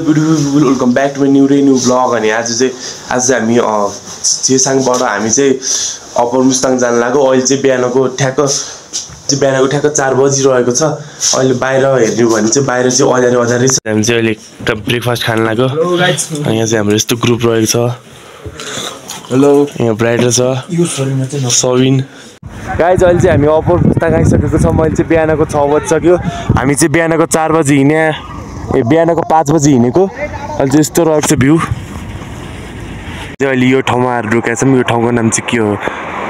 Beautiful, welcome back to my new vlog. अनि आज चाहिँ हामी चेसाङबाट हामी चाहिँ अप्पर मुस्ताङ जान लाग्यो। अहिले चाहिँ बिहानको ठ्याक्क 4 बजिरहेको छ। अहिले बाहिर हेर्नु भने चाहिँ बाहिर चाहिँ अँध्यारै छ। हामी चाहिँ अहिले एउटा ब्रेकफास्ट खान लाग्यो। यहाँ चाहिँ हाम्रो यस्तो ग्रुप रहेको छ। हेलो, यहाँ ब्राइडर छ, सविन। गाइज अहिले चाहिँ हामी अप्पर मुस्ताङ आइसकेको छ। मैले चाहिँ बिहानको 6 बजिसक्यो। हामी चाहिँ बिहानको 4 बजी हिँड्ने, बिहानको 5 बजी हिँडेको। अहिले चाहिँ यस्तो रहेको छ भ्यू। अहिले यो ठाउँमा रोकेको छौँ। यो ठाउँको नाम चाहिँ के हो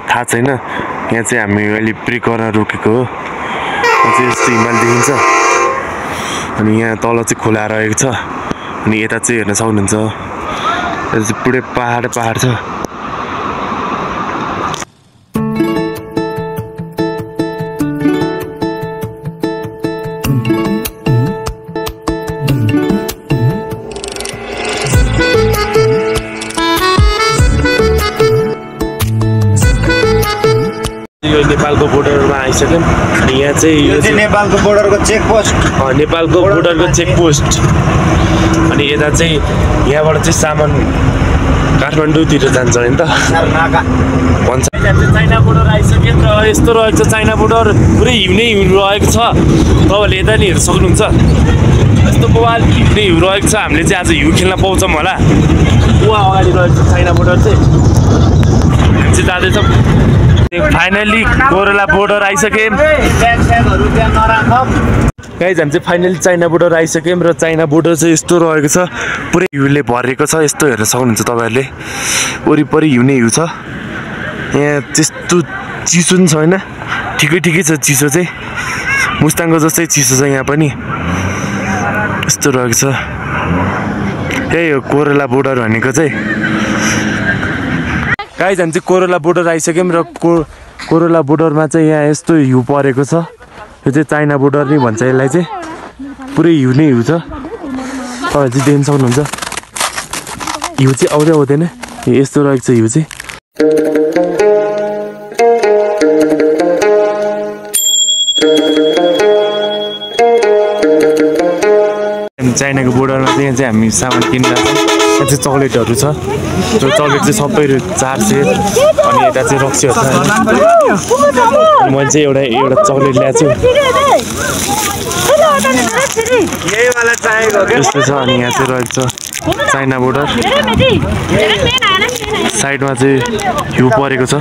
थाहा छैन। यहाँ चाहिँ हामी अहिले ब्रेक गर्न रोकेको हो। यहाँ चाहिँ यस्तो हिमाल देखिन्छ। अनि यहाँ तल चाहिँ खोला रहेको छ। अनि यता चाहिँ हेर्न सक्नुहुन्छ, यता चाहिँ पुरै पहाड छ। यो नेपालको बोर्डरमा आइसक्यौँ। अनि यहाँ चाहिँ यो चाहिँ नेपालको बोर्डरको चेकपोस्ट, नेपालको बोर्डरको चेकपोस्ट। अनि यता चाहिँ यहाँबाट चाहिँ सामान काठमाडौँतिर जान्छ नि त भन्छ। चाइना बोर्डर आइसक्यो र यस्तो रहेको छ। चाइना बोर्डर पुरै हिउँनै हिउँ रहेको छ। तपाईँहरूले यता नि हेर्न सक्नुहुन्छ। यस्तो मोबाइल हिउँनै हिउँ रहेको छ। हामीले चाहिँ आज हिउँ खेल्न पाउँछौँ होला। उहाँ अगाडि रहेको छ चाइना बोर्डर चाहिँ। हामी चाहिँ जाँदैछौँ। फाइनली कोरेला बोर्डर आइसक्यौँ। गाइज हामी चाहिँ फाइनली चाइना बोर्डर आइसक्यौँ र चाइना बोर्डर चाहिँ यस्तो रहेको छ। पुरै हिउँले भरिएको छ। यस्तो हेर्न सक्नुहुन्छ तपाईँहरूले। वरिपरि हिउँनै हिउँ छ। यहाँ त्यस्तो चिसो पनि छैन, ठिकै छ चिसो चाहिँ। मुस्ताङको जस्तै चिसो छ यहाँ पनि। यस्तो रहेको छ। यही हो कोरेला बोर्डर भनेको चाहिँ। गाइज हामी चाहिँ कोरेला बोर्डर आइसक्यौँ र कोरेला बोर्डरमा चाहिँ यहाँ यस्तो हिउँ परेको छ। यो चाहिँ चाइना बोर्डर नै भन्छ यसलाई चाहिँ। पुरै हिउँ नै हिउँ छ। तपाईँहरू चाहिँ देख्न सक्नुहुन्छ। हिउँ चाहिँ आउँदैन। यस्तो रहेको छ हिउँ चाहिँ। चाइनाको बोर्डरमा चाहिँ यहाँ चाहिँ हामी सामान किनिरहेको छौँ। यहाँ चाहिँ चक्लेटहरू छ। त्यो चक्लेट चाहिँ सबै 400। अनि यता चाहिँ रक्सीहरू छ। अनि मैले चाहिँ एउटा चक्लेट ल्याएको छु। यस्तो छ। अनि यहाँ चाहिँ रहेको छ चाइना बोर्डर। साइडमा चाहिँ हिउँ परेको छ।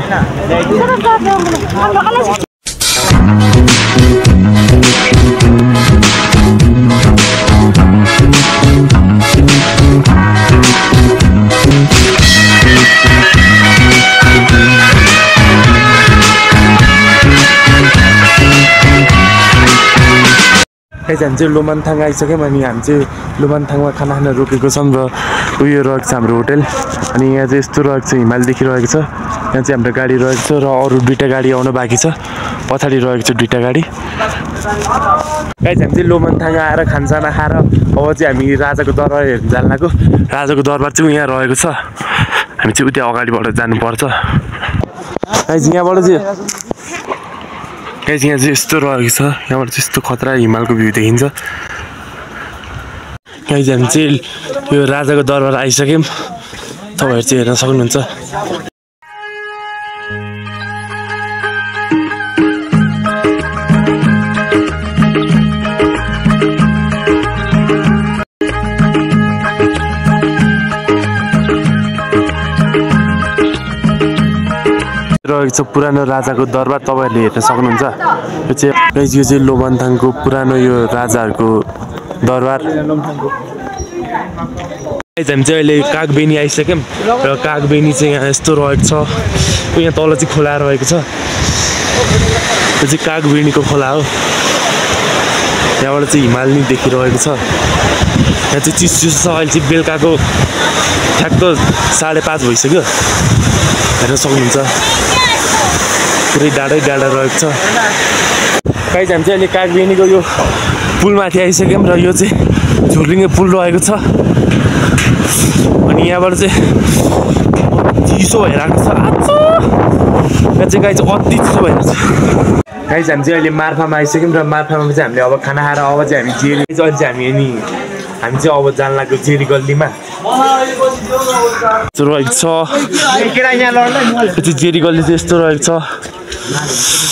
हामी चाहिँ लोमानथाङ आइसक्यौँ। अनि हामी चाहिँ लोमानथाङमा खाना खान रोकेको छौँ र उयो रहेको छ हाम्रो होटेल। अनि यहाँ चाहिँ यस्तो रहेको छ, हिमाल देखिरहेको छ। यहाँ चाहिँ हाम्रो गाडी रहेको छ र अरू 2टा गाडी आउनु बाँकी छ। पछाडि रहेको छ 2टा गाडी। गाइज हामी चाहिँ लोमानथाङ आएर खानसाना खाएर अब चाहिँ हामी राजाको दरबार हेर्न जान लाग्यो। राजाको दरबार चाहिँ यहाँ रहेको छ। हामी चाहिँ उता अगाडिबाट जानुपर्छ। गाइज यहाँ चाहिँ यस्तो रहेको छ। यहाँबाट चाहिँ यस्तो खतरा हिमालको भ्यू देखिन्छ। गाइज हामी चाहिँ यो राजाको दरबार आइसक्यौँ। तपाईँहरू चाहिँ हेर्न सक्नुहुन्छ। रहेको छ पुरानो राजाको दरबार। तपाईँहरूले हेर्न सक्नुहुन्छ। यो चाहिँ लोमानथाङको पुरानो यो राजाहरूको दरबार। हामी चाहिँ अहिले कागबेनी आइसक्यौँ र कागबेनी चाहिँ यहाँ यस्तो रहेको छ। यहाँ तल चाहिँ खोला रहेको छ। यो चाहिँ कागबेनीको खोला हो। यहाँबाट चाहिँ हिमाल नै देखिरहेको छ। यहाँ चाहिँ चिसो छ। अहिले चाहिँ बेलुकाको ठ्याक्क 5:30 भइसक्यो। हेर्न सक्नुहुन्छ। पुरै डाँडै रहेको छ। गाइज हामी चाहिँ अहिले कागबेनीको यो पुलमाथि आइसक्यौँ र यो चाहिँ झुर्लिङ्गे पुल रहेको छ। अनि यहाँबाट चाहिँ चिसो भइरहेको छ। यहाँ चाहिँ गाइज अति चिसो भइरहेको छ। गाइज हामी चाहिँ अहिले मार्फामा आइसक्यौँ र मार्फामा चाहिँ हामीले अब खाना खाएर अब चाहिँ हामी अहिले चाहिँ हामी हामी चाहिँ अब जान लाग्यो जेरी गल्लीमा रहेको छ। यो चाहिँ जेरी गल्ली चाहिँ यस्तो रहेको छ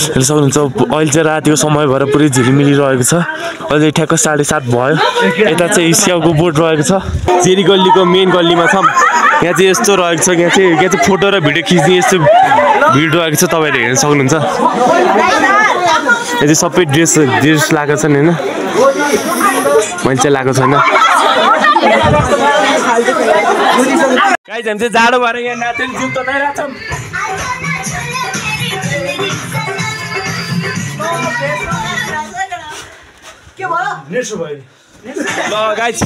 हेर्न सक्नुहुन्छ। अहिले चाहिँ रातिको समय भएर पुरै झिलिमिली रहेको छ। अहिले ठ्याक्क 7:30 भयो। यता चाहिँ स्याउको बोट रहेको छ। जेरी गल्लीको मेन गल्लीमा छौँ। यहाँ चाहिँ यस्तो रहेको छ। यहाँ चाहिँ फोटो र भिडियो खिच्ने यस्तो भिड रहेको छ, तपाईँहरूले हेर्न सक्नुहुन्छ। यहाँ चाहिँ सबै ड्रेस लगाएको छन् होइन, मैले चाहिँ लगाएको छैन। गाइस हामी चाहिँ जाडो भएर यहाँ नाचेर जिउ तताइरहेको छौँ। के भयो? नेसो भयो। ल गाइस